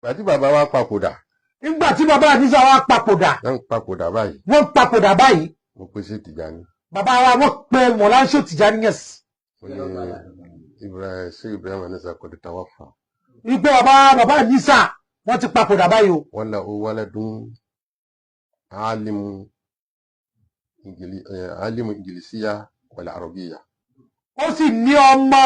Ìgbà tí bàbá wa papòdà, Nígbà tí bàbá Ànísà wa papòdà, náà ń papòdà báyìí, wọ́n papòdà báyìí, mo pe sí Tìjàní. Bàbá wa, wọ́n pe Mọ̀láṣọ Tìjàní yẹn. Mo ní Ibrahim sí Ibrahim Anisa kò tàwa fà. Wípé bàbá Ànísà, wọ́n ti papòdà báyìí o. Wọ́n la ó waladun alimu alimu ingilisiya wal arabiya. Ó sì ní ọmọ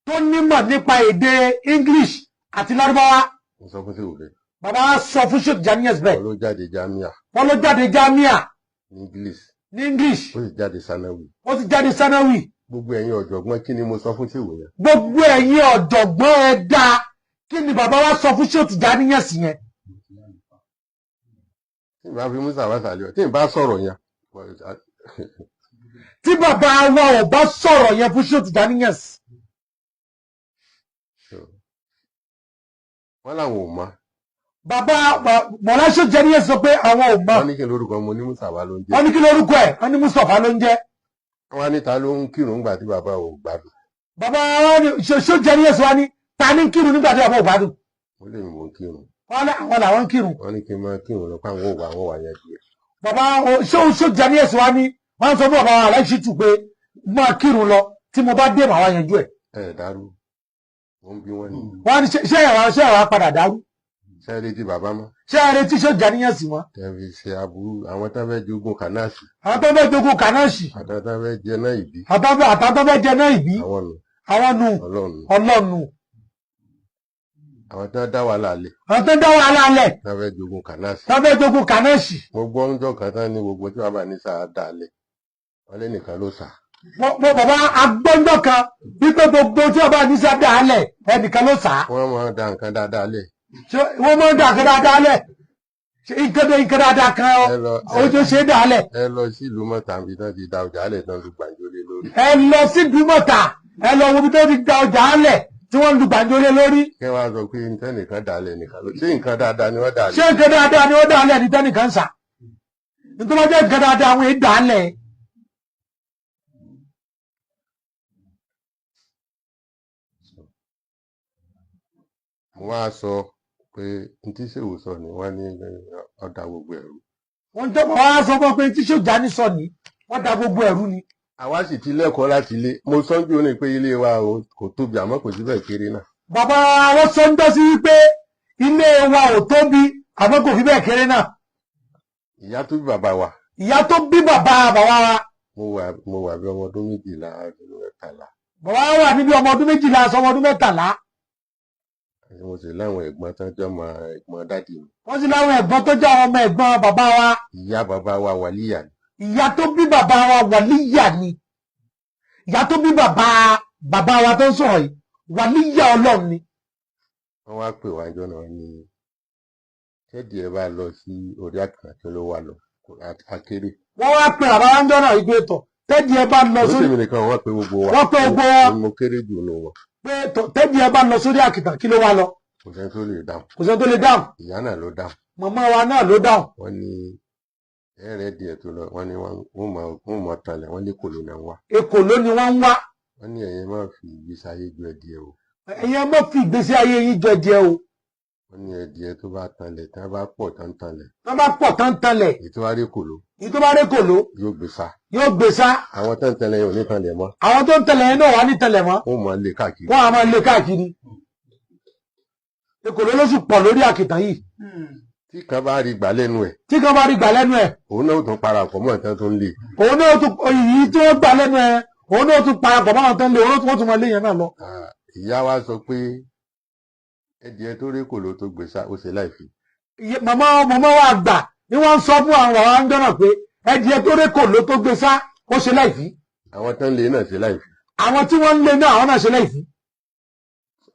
tó nímọ̀ nípa èdè English àti Lárúbáwá. Mo sọ fún sí òbẹ. Bàbá wa sọ fún Sheikh Tìjàní yẹn bẹ́ẹ̀. Wọ́n ló jáde jamia Wọ́n ló jáde jamia ní English. Ní English. Ó sì jáde sanawi. Ó sì jáde sanawi. Gbogbo ẹ̀yin ọ̀jọ̀gbọ́n, kí ni mo sọ fún sí òwe yẹn? Gbogbo ẹ̀yin ọ̀jọ̀gbọ́n, ẹ dá, kí ni bàbá wa sọ fún Sheikh Tìjàní yẹn sí yẹn? Tí n bá fi Musa wá sàlẹ̀ ọ, tí n bá sọ̀rọ̀ yẹn, Tí bàbá wa ò bá sọ̀rọ̀ yẹn fún Sheikh Tìjàní yẹn sí. Wọ́n làwọn ò mọ̀. Bàbá Mọ̀láṣọ Tìjàní yẹn sọ pé àwọn ò mọ̀. Wọ́n ní kí lórúkọ mo ní Musa wá ló ń jẹ́. Wọ́n ní kí lórúkọ ẹ̀, wọ́n ní Mustapha ló ń jẹ́. Wọ́n ní ta ló ń kírun ńgbà tí bàbá ò gbádùn? Bàbá wa ní Sheikh Tìjàní yẹn sọ wá ní ta ní kírun nígbà tí bàbá ò gbádùn? Mo lè mò ń kírun. Wọ́n ní àwọn làwọn ń kírun. Wọ́n ní kí n máa kírun lọ, pé àwọn ò wá, àwọn wà yẹn díẹ̀. Bàbá Sheikh Tìjàní yẹn sọ wá ní wọ́n sọ fún bàbá wa aláìsí tù pé máa kírun lọ, tí mo bá dé, màá wá yanjú ẹ̀. Ẹ dàrú, mo ń bí wọn ní. Wọ́n ní ṣé ẹ̀wà padà dàrú? Ṣé ẹ retí bàbá mọ́? Ṣé ẹ retí Sheikh Tìjàní yẹn sì mọ́? Tẹ́ fi ṣe aburú, àwọn tó fẹ́ jogún kanáàsì, Àwọn tó fẹ́ jogún kanáàsì, àtàwọn tó fẹ́ jẹ náà ìbí, àtàwọn tó fẹ́ jẹ náà ìbí, àwọn nù. Àwọn nù. Ọlọ́run. Ọlọ́nu. Àwọn tó dá wàhálà lẹ̀, Àwọn tó ń dá wàhálà lẹ̀, tó fẹ́ jogún kanáàsì. Tó fẹ́ jogún kanáàsì. Mo gbọ́ ń jọ kan tán ní gbogbo tí bàbá ní sáà dá lẹ̀, wọ́n lé nìkan ló sà. Mo bàbá agbọ́njọ́ kan wípé gbogbo tí ọba àdìsá dà á lẹ̀, ẹnìkan ló sà á. Wọ́n máa da nǹkan dáadáa lẹ̀. Ṣé wọ́n máa ń dà nǹkan dáadáa lẹ̀? Ṣé nǹkan dáadáa kan Ẹ lọ ojú ṣe é dà á lẹ̀? Ẹ lọ sí ìlú mọ́ta níbi tán ti da ọjà lẹ̀ tán lu gbàǹjo lé lórí. Ẹ lọ sí Dùmọ̀tà, ẹ lọ wo ibi tó ti da ọjà á lẹ̀ tí wọ́n lu gbàǹjo lé lórí. Kí wọ́n á sọ pé nǹkan dà lẹ̀ nìkan ló ṣé nǹkan dáadáa ni wọ́n dà Ṣé lẹ̀? nǹkan dáadáa ni wọ́n dà á lẹ̀ ní tẹ́nìkan sà? Nítorí wọ́n jẹ́ nǹkan dáadáa, àwọn èèyàn dà á lẹ̀. Mo wá sọ pé n tí ṣèwò sọ ni wọ́n ní ọ̀dà gbogbo ẹ̀rú. Wọ́n jẹ́ wọ́n á sọ fún ọ pé tí Tìjàní sọ ni wọ́n da gbogbo ẹ̀rú ni. Àwa sì ti lẹ́kọ̀ọ́ láti ilé. Mo sọ́njú ní pé ilé wa kò tóbi, àmọ́ kò síbẹ̀ kéré náà. Bàbá wọn sọ ń dọ́sí wípé ilé wa ò tóbi, àmọ́ kò fi bẹ́ẹ̀ kéré náà. Ìyá tó bí bàbá wa, Ìyá tó bí bàbá bàbá wa, mo wà bí ọmọ ọdún 12, ọdún 13. Bàbá wa wà níbi ọmọ ọdún 12 sọmọ ọdún 13. Àti mo sì láwọn ẹ̀gbọ́n tán jẹ́ ọmọ ẹ̀gbọ́n dádì mi. Wọ́n sì láwọn ẹ̀gbọ́n tó jẹ́ àwọn ọmọ ẹ̀gbọ́n bàbá wa. Ìyá bàbá wa wàlíyà ni. Ìyá tó bí bàbá wa wàlíyà ni. Ìyá tó bí bàbá bàbá wa tó ń sọ̀rọ̀ yìí, wàlíyà Ọlọ́run ni. Wọ́n wá pè wá jọ náà ní tẹ́dí ẹ bá lọ sí orí àkàrà tó ló wà lọ akéré. Wọ́n wá pè bàbá wa ń jọ́nà ìgbé tọ̀, tẹ́dí ẹ bá lọ Ó sórí sì mí nìkan, wọ́n pe gbogbo wa. Wọ́n pe gbogbo wa. Mo kéré jù nù wọn. Pé tọ̀, tẹ́dí ẹ bá lọ sórí àkìtàn, kí ló wá lọ? Kò sẹ́ni tó lè dáhùn. Kò sẹ́ni tó lè dáhùn. Ìyá náà ló dáhùn. Màmá wa náà ló dáhùn. Wọ́n ní ẹ̀rẹ́ díẹ̀ tó lọ, wọ́n ní wọ́n mọ̀ tanlẹ̀, wọ́n ní kò ló náà wá. Èkó ló ni wọ́n ń wá. Wọ́n ní ẹ̀yin máa fi ìgbésí ayé ju ẹdìẹ o. Ẹ̀yin ẹ má fi ìgbésí ayé yín jọ jẹ o. Wọ́n ní ẹdìẹ tó bá tanlẹ̀, tí wọ́n bá pọ̀ tán tanlẹ̀, Wọ́n bá pọ̀ tán tanlẹ̀, èyí tó bá rí kòló, èyí tó bá rí kòló, yóò gbé sá. Yóò gbé sá. Àwọn tán tanlẹ̀ yẹn ò ní tanlẹ̀ mọ́. Àwọn tó ń tẹ̀lẹ̀ yẹn náà wà ní tẹ̀lẹ̀ mọ́. Wọ́n mọ̀ lé káàkiri. Wọ́n á máa lé káàkiri. Èkó ló sì pọ̀ lórí àkìtàn yìí. Tí kan bá rí gbà lẹ́nu ẹ̀, Tí kan bá rí gbà lẹ́nu ẹ̀, òun náà ó tún parapọ̀ mọ́ nǹkan tó ń lé. Òun náà tún èyí tí wọ́n gbà lẹ́nu ẹ̀, òun náà tún parapọ̀ mọ́ àwọn tó ń lé, òun náà tún máa lé yẹn náà lọ. Ah, ìyá wa sọ pé ẹdìẹ tó rí kòló tó gbé sá, ó ṣe láìfi. Màmá wa àgbà ni wọ́n ń sọ fún àwọn bàbá ń dọ́nà pé ẹdìẹ tó rí kòló tó gbé sá, ó ṣe láìfí. Àwọn tó ń lé náà ṣe láìfi. Àwọn tí wọ́n ń lé náà, àwọn náà ṣe láìfí.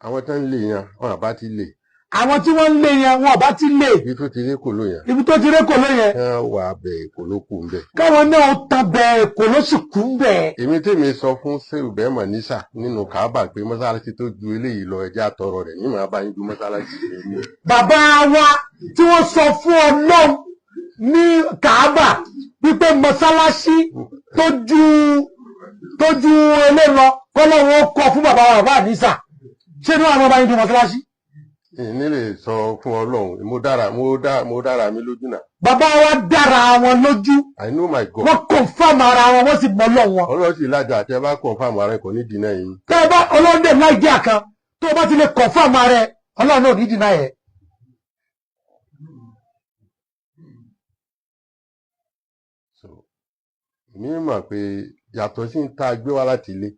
Àwọn tó ń lé yẹn, wọn àbá ti lè. Àwọn tí wọ́n ń lé yẹn, wọn ò bá ti lé. Ibi tó ti rí kòló yẹn, Ibi tó ti rí kòló yẹn, kí wọ́n wà bẹ kòló kù ń bẹ̀. Káwọn náà tan bẹ́ẹ̀, kòló sì kú ń bẹ̀. Èmi tèmi sọ fún sèwù bẹ́ẹ̀ mọ̀ nísà nínú Kaaba pé mọ́sálásí tó ju eléyìí lọ, ẹjẹ́ àtọrọ rẹ̀ ní màá bá yín ju mọ́sálásí rẹ̀ mú. Bàbá wa tí wọ́n sọ fún Ọlọ́run ní Kaaba wípé mọ́sálásí tó ju elé lọ, kọ́lọ́run ó kọ́ fún bàbá wa, bàbá ànísà, ṣé ní àwọn ọba yín ju mọ́sálásí? Ìní lè sọ fún Ọlọ́run, mo dára mi lójú náà. Bàbá wa dára wọn lójú. I know my God. Wọ́n confirm ara wọn, wọ́n sì mọ Ọlọ́run wọn. Ọlọ́run sì lájà àti ẹ bá confirm ara ẹ, kò ní dínà yín. Tẹ́ ẹ bá Ọlọ́run dẹ̀ láì jẹ́ àkàn tó o bá ti lè confirm ara ẹ, Ọlọ́run náà ò ní dínà ẹ. So èmi mọ̀ pé yàtọ̀ sí ń tá a gbé wá láti ilé,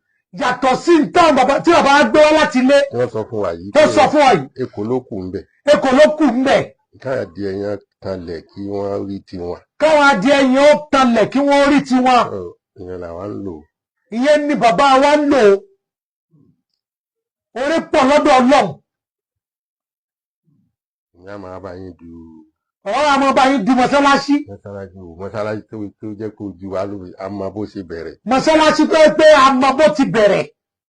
Yàtọ̀ sí nǹkan bàbá tí bàbá gbé wá láti ilé, tí wọ́n sọ fún wa yìí, tó sọ fún wa yìí, èkó ló kù ń bẹ̀. Èkó ló kù ń bẹ̀. Káàdì ẹ̀yàn tanlẹ̀ kí wọ́n rí tiwọn. Káwọn adìẹ yẹn ó tanlẹ̀ kí wọ́n rí tiwọn. So, ìyẹn làwa ń lò. Ìyẹn ni bàbá wa ń lò. Orí pọ̀ lọ́dọ̀ Ọlọ́run. Ìyẹn á máa bá yín du Ọ̀rọ̀ àmọ́ bá yín du mọ́sálásí. Mọ́sálásí o, mọ́sálásí tó jẹ́ kó ju wa lórí, a mọ bó ṣe bẹ̀rẹ̀. Mọ́sálásí tó yẹ pé a mọ bó ti bẹ̀rẹ̀.